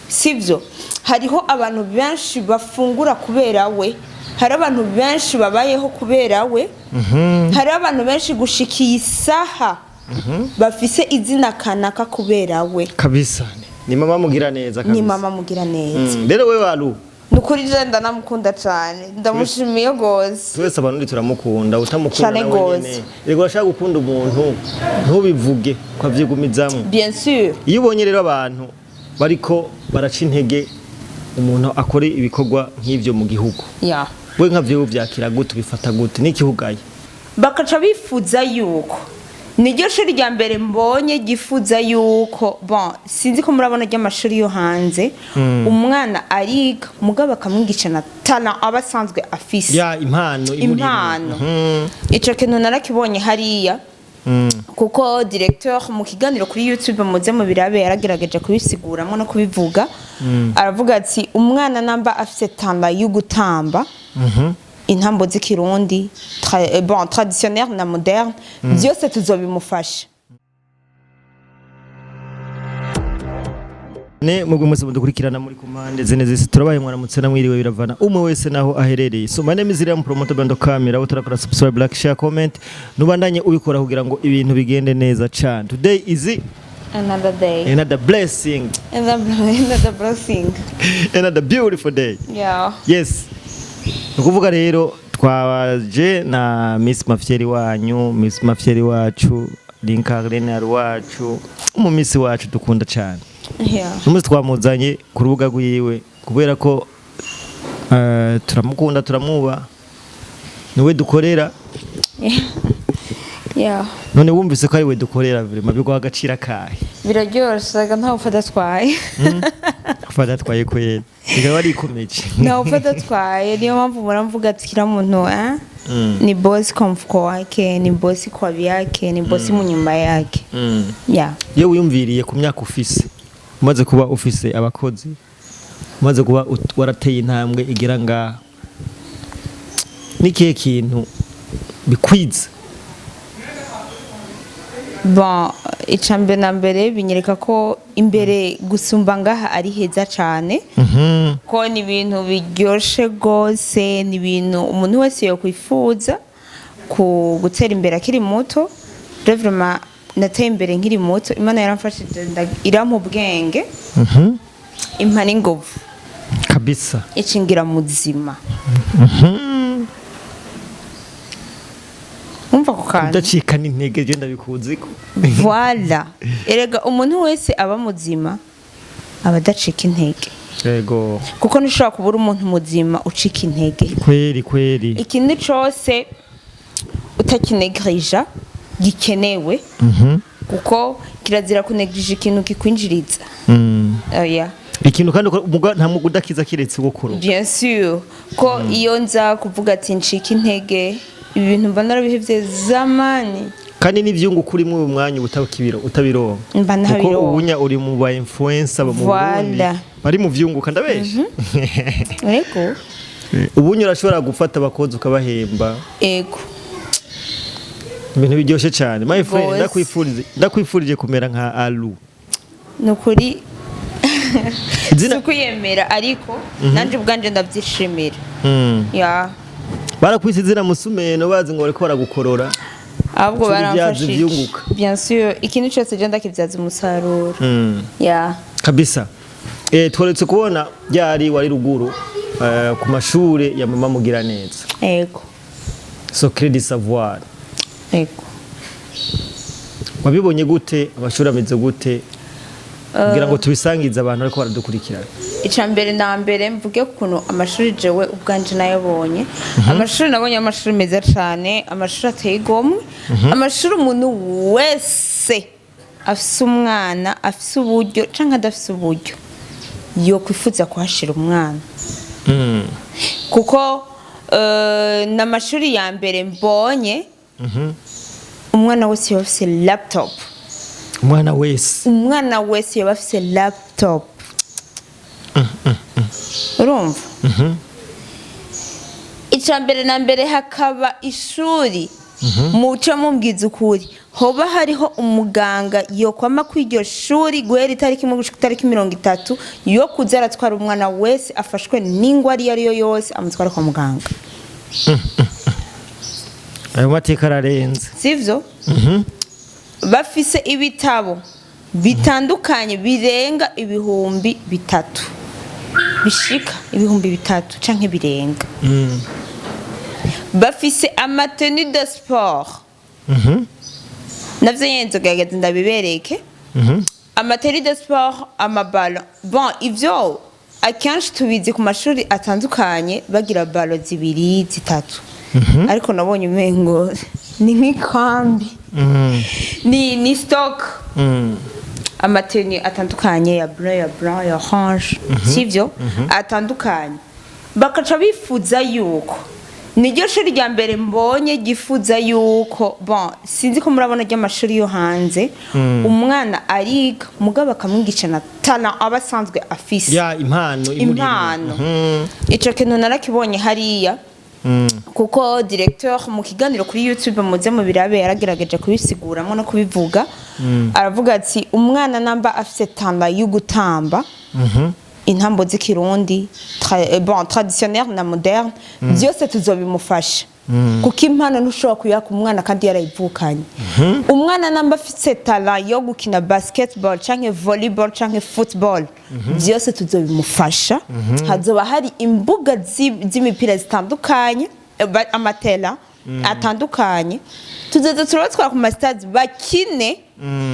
Sivyo? Hariho abantu benshi bafungura kubera we, hari abantu benshi babayeho kubera we, hari abantu benshi gushika iyi saha bafise izina kanaka kubera we. Kabisa, ni mama mugira neza kabisa. Ni mama mugira neza. Rero wewe Alu, Ni ukuri je ndanamukunda cane, ndamushimiye gose. Twese abantu turamukunda, utamukunda Cane nawe gose. nyene. Erega urashaka gukunda umuntu ntubivuge, ukavyigumizamwo. Bien sûr. Iyo ubonye rero abantu bariko baraca intege umuntu akora ibikorwa nk'ivyo mu gihugu, we nka vyewe vyakira gute, ubifata gute, n'ikihugaye? Bakaca bifuza yuko niryo shuri rya mbere mbonye gifuza yuko, bon, sinzi ko murabona ry'amashuri yo hanze, umwana ariga mugabo bakamwigisha na talent aba asanzwe afise. Ya impano imurimo. Impano. Ico kintu narakibonye hariya, kuko directeur mu kiganiro kuri YouTube, muze mu birabe, yaragerageje kubisiguramo no kubivuga. Aravuga ati umwana namba afise talent yo gutamba intambo z'ikirundi bon, traditionnel na moderne, byose tuzobimufasha. Ne mugwe mwese mudukurikirana muri ku mpande zine zisi, turabaye mwaramutse na mwiriwe, biravana umwe wese naho aherereye. So my name is Iriam Promoter Bando Camera. Utarakora subscribe, like, share, comment, nubandanye ubikora kugira ngo ibintu bigende neza cyane. Today is Another day. Another blessing. Another blessing. Another beautiful day. Yes, ni ukuvuga rero twaje na Miss Mafyeri wanyu, Miss Mafyeri wacu, Linka wacu, umumisi wacu dukunda cyane. Umunsi twamuzanye ku rubuga rwiwe kubera ko turamukunda, turamwubaha, niwe dukorera. None wumvise ko ari we dukorera, vraiment biguha agaciro akahe? Biraryoshye, ntawe upfa adatwaye. Kuva adatwaye kwera bikaba arikomeje. Ntawe upfa adatwaye, niyo mpamvu muramvuga ati kila muntu ni bosi kwa mfuko wake, ni bosi kwa vyake, ni bosi mu nyumba yake. Yeah. Iyo wiyumviriye ku myaka ufise, umaze kuba ufise abakozi, umaze kuba warateye intambwe igera ngaha, n'ikihe kintu bikwiza? Bon, icambere na mbere binyereka ko imbere gusumba ngaha ari heza cane, ko ni ibintu biryoshe gose, ni ibintu umuntu wese yokwifuza ku gutera imbere akiri muto. Rero vraiment nateye imbere nkiri muto, Imana yaramfashije, irampa ubwenge, impa n'inguvu, icingira muzima. Wumva ako kantu? Udacika n'intege, je ndabikunze ko. Voilà, erega umuntu wese aba muzima aba adacika intege, kuko ntushobora kubura umuntu muzima ucika intege. Kweri kweri. Ikintu cose utakinegirija gikenewe, kuko kirazira kunegirija ikintu kikwinjiriza. Oya. Ikintu kandi nta mwuga udakiza kiretse gukora. Bien sûr, ko iyo nza kuvuga ati ncika intege, ibi bintu mba narabihevye zamani. Kandi n'ivyunguka urimo uyu mwanya utabikibiro utabironka. Mba Kuko ntabironka. ubunya uri mu ba influencer mu Burundi bari mu vyunguka, ndabesha? Ego. Ubunya urashobora gufata abakozi ukabahemba. Ego. Ibintu biryoshye cyane, my friend. Gose. Ndakwifurije kumera nka Alu. Ni ukuri. Izina. Si ukwiyemera, ariko nanje ubwanje ndabyishimira. Ya. Barakwise izina Musumeno bazi ngo bariko baragukorora. Ahubwo Uca ubibyaza baramfashije. ivyunguka. Bien sûr, ikintu cyose je ndakibyaza umusaruro. Ya. Kabisa. Tweretse kubona ryari wari ruguru ku mashure ya mama mugira neza. Ego. Secret du savoir. Ego. Wabibonye gute? Amashuri ameze gute, kugira ngo tubisangize abantu ariko baradukurikirana? Icya mbere na mbere mvuge ukuntu amashuri jewe ubwanje nayabonye. Amashuri nabonye, amashuri meza cyane, amashuri ateye igomwe, amashuri umuntu wese afise umwana, afise uburyo cyangwa adafise uburyo, yokwifuza kuhashira umwana, kuko ni amashuri ya mbere mbonye umwana wese yoba afise laptop. Umwana wese? Umwana wese yoba afise laptop, urumva? Icya mbere na mbere hakaba ishuri. Muce mumbwiza ukuri, hoba hariho umuganga yokwama kw'iryo shuri guhera itariki 1 gushika itariki 30, yo kuza aratwara umwana wese afashwe n'ingwara iyo ariyo yose, amutwara kwa muganga? Ayo mateka ararenze. Sivyo? Bafise ibitabo bitandukanye birenga 3000, bishika 3000 canke birenga. Bafise ama tenues de sport, navyo nyene nzogerageza ndabibereke. Ama tenues de sport, ama ballons. Bon, ivyo akenshi tubizi ku mashuri atandukanye, bagira ballons zibiri, zitatu, ariko nabonye umengo ni nk'ikambi, ni stock. Ama tenues atandukanye ya bleu, ya blanc, ya orange, sivyo? Atandukanye. Bakaca bifuza yuko, niryo shuri rya mbere mbonye ryifuza yuko, bon, sinzi ko murabona ry'amashuri yo hanze, umwana ariga mugabo bakamwigisha na talent aba asanzwe afise. Ya impano imurimo. Impano. Ico kintu narakibonye hariya, kuko directeur mu kiganiro kuri YouTube, muze mu birabe, yaragerageje kubisiguramo no kubivuga. Aravuga ati umwana namba afise talent yo gutamba intambo z'ikirundi, bon, traditionnel na moderne, byose tuzobimufasha, kuko impano ntushobora kuyaka umwana kandi yarayivukanye. Umwana namba afise talent yo gukina basketball canke volleyball canke football, byose tuzobimufasha. Hazoba hari imbuga z'imipira zitandukanye, ama terrains atandukanye, tuzoza turabatwara ku ma stades bakine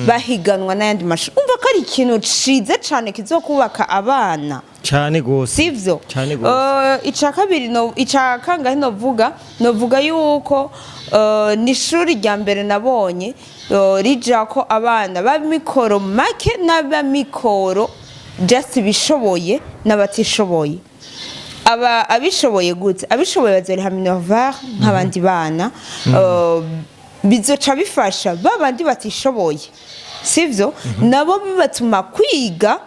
bahiganwa n'ayandi mashuri. Umva ko ari ikintu ciza cane kizokubaka abana. Cyane gose. Sivyo? Cyane gose. Ica kabiri, no ica kangahe novuga yuko ni ishuri rya mbere nabonye rijako abana b'amikoro make n'ab'amikoro just bishoboye n'abatishoboye. Aba abishoboye gute? Abishoboye bazoriha minerval nk'abandi bana. Bizoca bifasha babandi batishoboye, sivyo? Nabo bibatuma kwiga.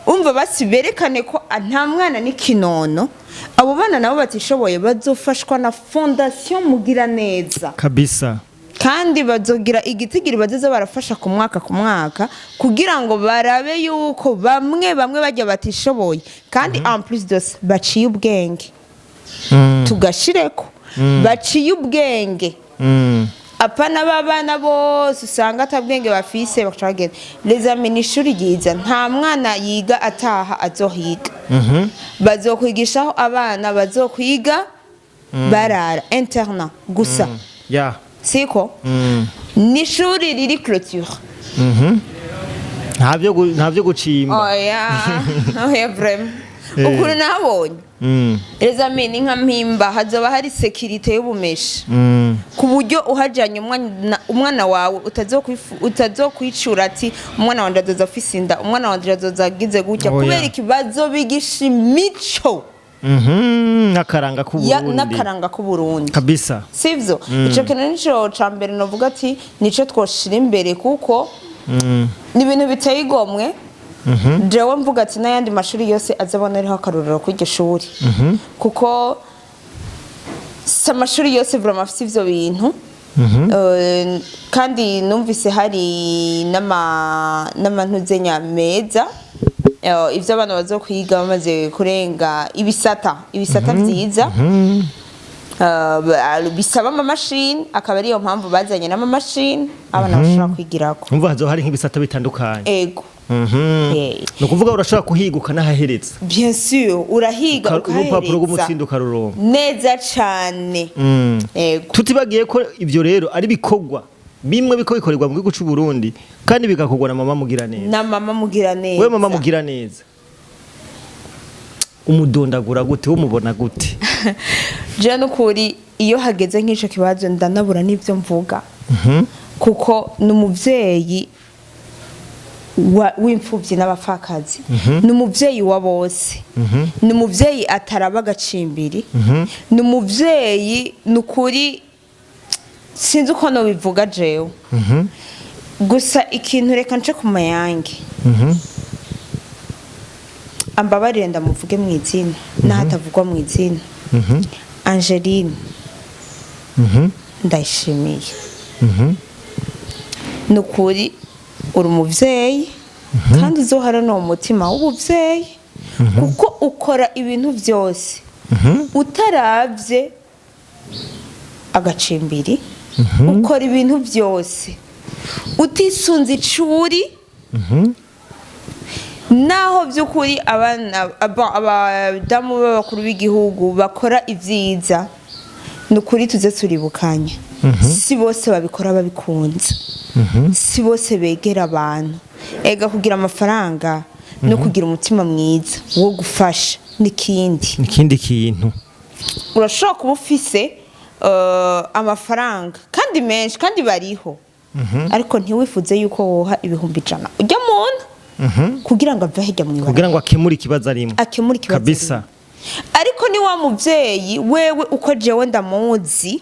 Umva, basi berekane ko nta mwana n'ikinono. Abo bana nabo batishoboye bazofashwa na Fondation Mugiraneza. Kabisa. Kandi bazogira igitigiri bazoza barafasha ku mwaka ku mwaka, kugira ngo barabe yuko bamwe bamwe bajya batishoboye, kandi en plus de ça baciye ubwenge. Tugashireko baciye ubwenge, apana b'abana bose usanga atabwenge bafise bakaca bagenda. Les amis, ni ishuri ryiza. Nta mwana yiga ataha azohiga. Bazokwigishaho abana bazokwiga barara internat gusa. Siko? Ni ishuri riri clôturé. Nta byo gucimba. Oya, oya, vraiment, ukuntu nabonye, les amis, ni nka Mpimba. Hazoba hari sécurité y'ubumeshi, ku buryo uhajyanye umwana wawe utazokwicura ati umwana wanje azoza afise inda, umwana wanje azoza agize gutya. Oya. Kubera ikibazo bigisha imico N'akaranga k'Uburundi. N'akaranga k'Uburundi. Kabisa. Sivyo? Ico kintu nico ca mbere novuga ati nico twoshira imbere, kuko ni ibintu biteye igomwe. Jewe mvuga ati n'ayandi mashuri yose azabona ariho akarorero kw'iryo shuri, kuko si amashuri yose vraiment afise ivyo bintu. Kandi numvise hari n'amantuzenya meza. Ivyo abana bazokwiga bamaze kurenga ibisata vyiza, bisaba amamashini, akaba ariyo mpamvu bazanye n'amamashini abana bashobora kwigirako. Umva, hazoba hari nk'ibisata bitandukanye. Ego. Ni ukuvuga urashobora kuhiga ukanahahereza. Bien sûr, urahiga Urupapuro ukahereza. rw'umutsindo ukaruronka. Neza cane. Ego. Tutibagiye ko ivyo rero ari bikorwa bimwe biko bikorerwa mu gihugu c'u Burundi, kandi bigakorwa na mama Mugiraneza. Na mama Mugiraneza. We mama Mugiraneza umudondagura gute? Umubona gute? Je nukuri iyo hageze nk'ico kibazo ndanabura n'ivyo mvuga, kuko ni umuvyeyi w'imfuvyi n'abapfakazi, ni umuvyeyi wa bose, ni umuvyeyi ataraba agacimbiri, ni umuvyeyi nukuri sinzi uko nobivuga jewe. Gusa ikintu, reka nce ku mayange, ambabarire ndamuvuge mu izina n'aho atavugwa mu izina, Angeline. Ndayishimiye, ni ukuri uri umuvyeyi kandi uzohara uwo mutima w'ubuvyeyi, kuko ukora ibintu byose utaravye agacimbiri, ukora ibintu byose utisunze icuri. Naho by'ukuri abana abadamu b'abakuru b'igihugu bakora ibyiza, ni ukuri tuze turibukanya, si bose babikora babikunze, si bose begera abantu. Ega kugira amafaranga no kugira umutima mwiza wo gufasha n'ikindi. Ikindi kintu. Urashobora kuba ufise amafaranga kandi menshi, kandi bariho, ariko ntiwifuze yuko woha 100,000 ujya muntu kugira ngo ave hirya mu ibarabara, kugira ngo akemure ikibazo arimo. Akemure ikibazo arimo. Ariko ni wa muvyeyi wewe, uko jewe ndamuzi,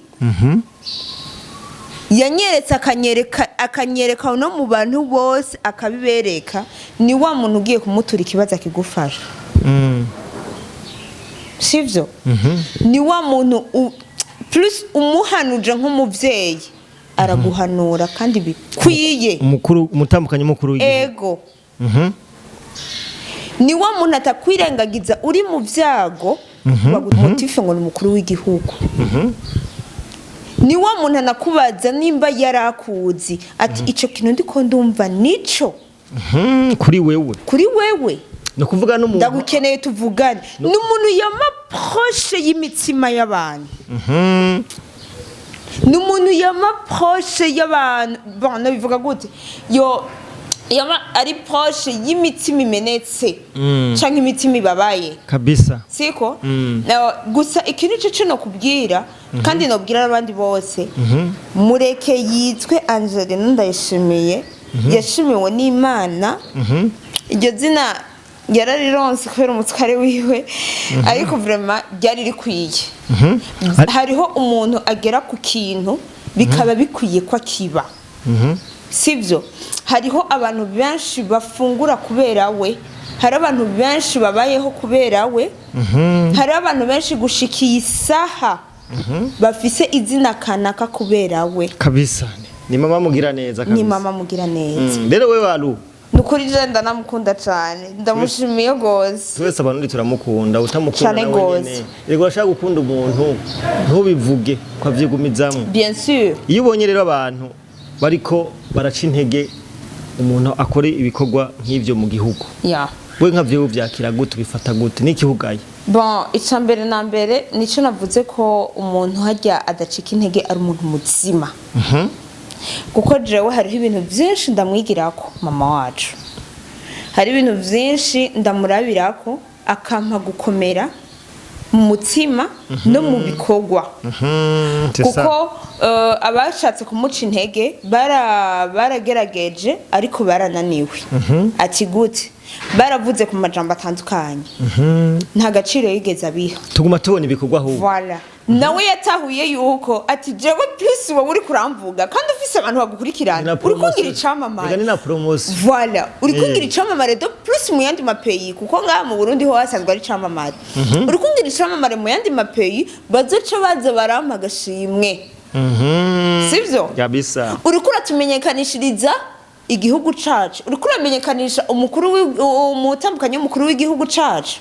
yanyeretse, akanyereka no mu bantu bose akabibereka, ni wa muntu ugiye kumutura ikibazo akigufasha. Sivyo? Ni wa muntu plus umuhanuje nk'umuvyeyi araguhanura kandi bikwiye. Umukuru, umutambukanyi mukuru w'igihugu. Ego. Ni wa muntu atakwirengagiza uri mu byago bagumotife ngo ni umukuru w'igihugu. Ni wa muntu anakubaza nimba yarakuzi, ati: "Ico kintu ndiko ndumva nico?" Kuri wewe. Kuri wewe. Ni ukuvuga n'umuntu Ndagukeneye tuvugane. Ni umuntu yama proche y'imitima y'abantu. Ni umuntu yama proche y'abantu. Bon, nabivuga gute? Yo yama ari proche y'imitima imenetse canke imitima ibabaye. Siko? Gusa ikintu cyo no kubwira kandi nobwira n'abandi bose, mureke yitwe Angelina Ndayishimiye, yashimiwe n'Imana. Iryo zina yararironse kubera umutware wiwe, ariko vraiment ryari rikwiye. Hariho umuntu agera ku kintu bikaba bikwiye ko akiba, sibyo? Hariho abantu benshi bafungura kubera we, hari abantu benshi babayeho kubera we, hari abantu benshi gushika iyi saha bafise izina kanaka kubera we. Kabisa, ni mama mugira neza kabisa. Ni mama mugira neza. Rero we waru Ni ukuri je ndanamukunda cane, ndamushimiye gose. Twese abantu turamukunda, utamukunda Cane nawe gose. nyene. Rego, urashaka gukunda umuntu ntubivuge ko avyigumizamwo. Bien sûr. Iyo ubonye rero abantu bariko baraca intege umuntu akora ibikorwa nk'ivyo mu gihugu, we nka vyewe vyakira gute, ubifata gute, n'ikihugaye? Bon, icya mbere na mbere nicyo navuze, ko umuntu hajya adacika intege ari umuntu muzima, kuko jewe hariho ibintu byinshi ndamwigirako mama wacu, hari ibintu byinshi ndamurabirako akampa gukomera mu mutima no mu bikorwa. C'est ça. Kuko abashatse kumuca intege baragerageje ariko barananiwe. Ati gute? Baravuze ku majambo atandukanye, nta gaciro yigeze abiha. Tuguma tubona ibikorwa ahubwo. Voilà, nawe yatahuye yuko ati: "Jewe plus wowe uri kuramvuga kandi ufise abantu bagukurikirana, Ni na uri kungira promotion. icamamare." Rega ni na promotion. Voilà, uri kungira icamamare de plus mu yandi ma pays, kuko ngaha mu Burundi ho hasanzwe ari icamamare. Uri kungira icamamare mu yandi ma pays, bazoca baza barampa agashimwe. Sivyo? Kabisa. Uriko uratumenyekanishiriza igihugu cacu, uriko uramenyekanisha umukuru umutambukanyi w'umukuru w'igihugu cacu.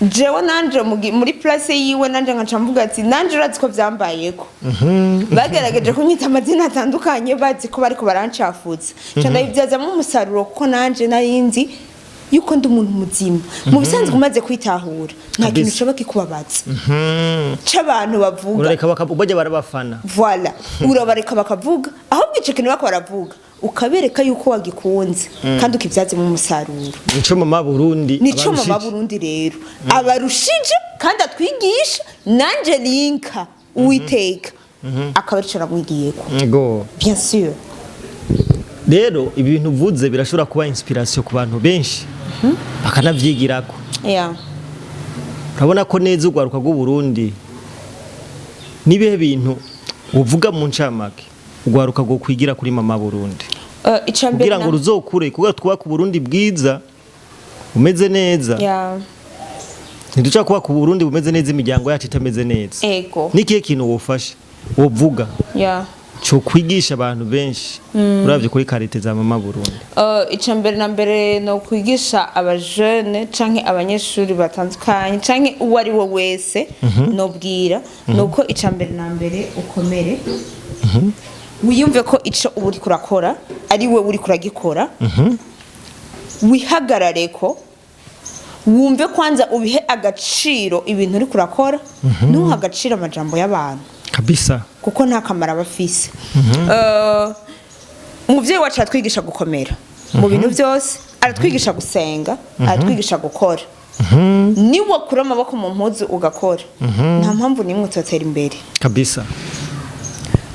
Jewe nanje muri place yiwe, nanje nkaca mvuga ati: "Nanje urazi ko vyambayeko, bagerageje kunyita amazina atandukanye bazi ko bariko barancafuza, ca ndabivyazamwo umusaruro, kuko nanje nari nzi yuko ndi umuntu muzima." Mu bisanzwe umaze kwitahura, nta kintu ushobora kikubabaza c'abantu bavuga. Urareka bajya barabafana. Voilà, urabareka bakavuga, ahubwo ico kintu bako baravuga ukabereka yuko wagikunze kandi ukibyazemo umusaruro. Nico mama Burundi Nico mama abarushije. Burundi rero abarushije kandi atwigisha, nanje linka Uwiteka akaba arico aramwigiyeko. Ngo Bien sûr. Rero ibintu uvuze birashobora kuba inspiration ku bantu benshi bakanavyigirako. Urabona ko neza urwaruka rw'u Burundi, nibihe bintu uvuga mu ncamake urwaruka rwo kwigira kuri mama Burundi Ica mbere kugira ngo ruzokure, kugira twubake Uburundi bwiza bumeze neza? Ntiduca kubaka Uburundi bumeze neza imiryango yacu itameze neza. Ego. Nikihe kintu wofasha? Wovuga cyo kwigisha abantu benshi uravye kuri qualité za Mama Burundi? Icya mbere na mbere ni ukwigisha abajene canke abanyeshuri batandukanye canke uwo ari we wese nobwira, ni uko icya mbere na mbere ukomere, wiyumve ko ico uba uriko urakora ari we uriko uragikora, wihagarare ko wumve kwanza ubihe agaciro ibintu uriko urakora, ntuhe agaciro amajambo y'abantu kuko nta kamaro aba afise. Umuvyeyi wacu aratwigisha gukomera mu bintu byose, aratwigisha gusenga, aratwigisha gukora. Niwakura amaboko mu mpuzu ugakora, nta mpamvu n'imwe utotera imbere,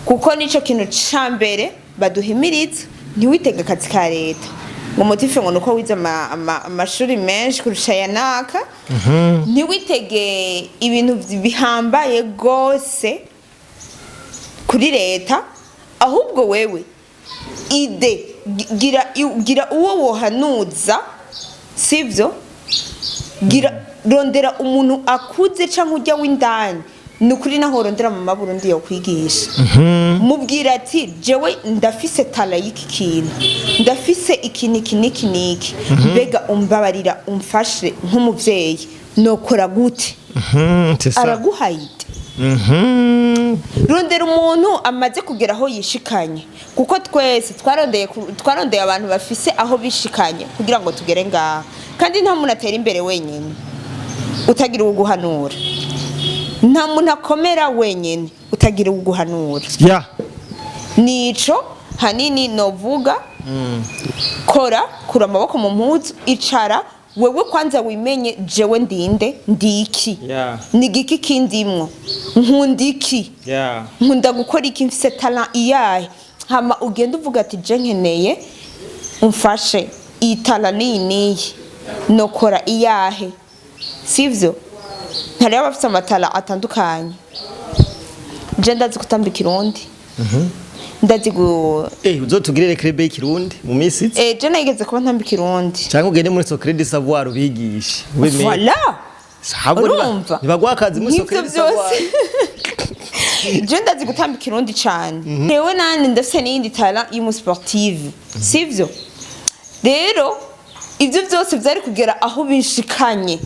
kuko nico kintu ca mbere baduhimiriza. Ntiwitege akazi ka leta ngo motif ngo nuko wize amashuri menshi kurusha aya naka. Ntiwitege ibintu bihambaye gose kuri leta, ahubwo wewe ide gira uwo wohanuza, sivyo? Gira, rondera umuntu akuze canke ujya w'indani. Ni ukuri, naho rondera Mama Burundi yo kwigisha, mubwira ati: "Jewe ndafise talent y'iki kintu, ndafise iki niki niki niki, mbega umbabarira umfashe nk'umuvyeyi, nokora gute?" C'est ça. Araguhaye idée. Rondera umuntu amaze kugera aho yishikanye, kuko twese twarondeye abantu bafise aho bishikanye kugira ngo tugere ngaha. Kandi nta muntu atera imbere wenyine utagira uguhanura, nta muntu akomera wenyine utagira uguhanura. Nico hanini novuga: kora, kura amaboko mu mpuzu, icara wewe kwanza wimenye: jewe ndinde, ndiki, ni giki kindimwo, nkunda iki, nkunda gukora iki, mfise talent iyahe? Hama ugenda uvuga ati: "Je nkeneye umfashe, iyi talent niyi niyi, nokora iyahe?" Sivyo? Hariho abafise ama talent atandukanye. Je ndazi kutamba ikirundi, ndazi gu Uzotugirire club y'ikirundi mu minsi iza. Je nageze kuba ntamba ikirundi. Cyangwa ugende muri Secret de Savoir ubigishe. Ube maître. Voilà. Ahubwo Urumva? Nibaguha akazi muri Nk'ivyo Secret de Savoir. byose, je ndazi gutamba ikirundi cane. Jewe nanje ndafise n'iyindi talent y'umu sportive, sivyo? Rero ivyo byose vyari kugera aho binshikanye,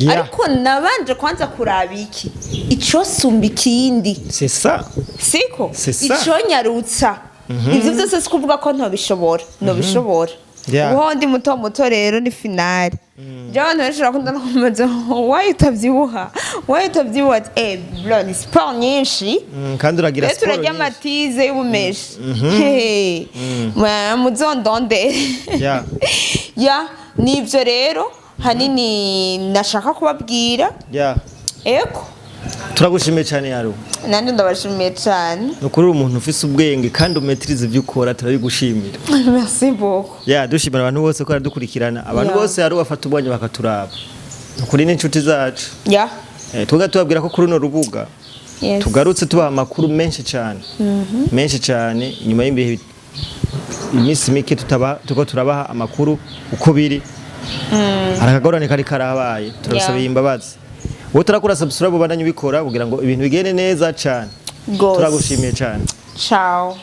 ariko nabanje kwanza kuraba iki icosumba ikindi. C'est ça. Siko? C'est ça. Iconyarutsa ivyo byose, si kuvuga ko ntobishobora, ntobishobora. Ubu ndi muto muto rero ni finale. Je, abantu benshi barakunda no kumbaza: "Wayi utabyibuha? Wayi utabyibuha?" Ati: "Bro, ni sport nyinshi." Kandi uragira Rero siporo turarya nyinshi. amatize y'ubumeshi. Hey, muzondondere. Ya, nivyo rero hanini nashaka kubabwira. Ego. Turagushimiye cyane, Yaro. Nanjye ndabashimiye cyane. Ni ukuri, uri umuntu ufise ubwenge kandi umetiriza ibyo ukora, turabigushimira. Merci beaucoup. Ya, dushimira abantu bose ko baradukurikirana, abantu bose hari bafata ubwanya bakaturaba. Ni ukuri, n'inshuti zacu. Tuga tubabwira ko kuri runo rubuga tugarutse tubaha amakuru menshi cyane, menshi cyane, inyuma y'ibihe, iminsi mike tutaba tuko turabaha amakuru uko biri. Hari akagorane kari karabaye, turabasabye imbabazi. Wowe turakora subscribe, ubandanye ubikora kugira ngo ibintu bigende neza cyane. Gose. Turagushimiye cyane. Ciao.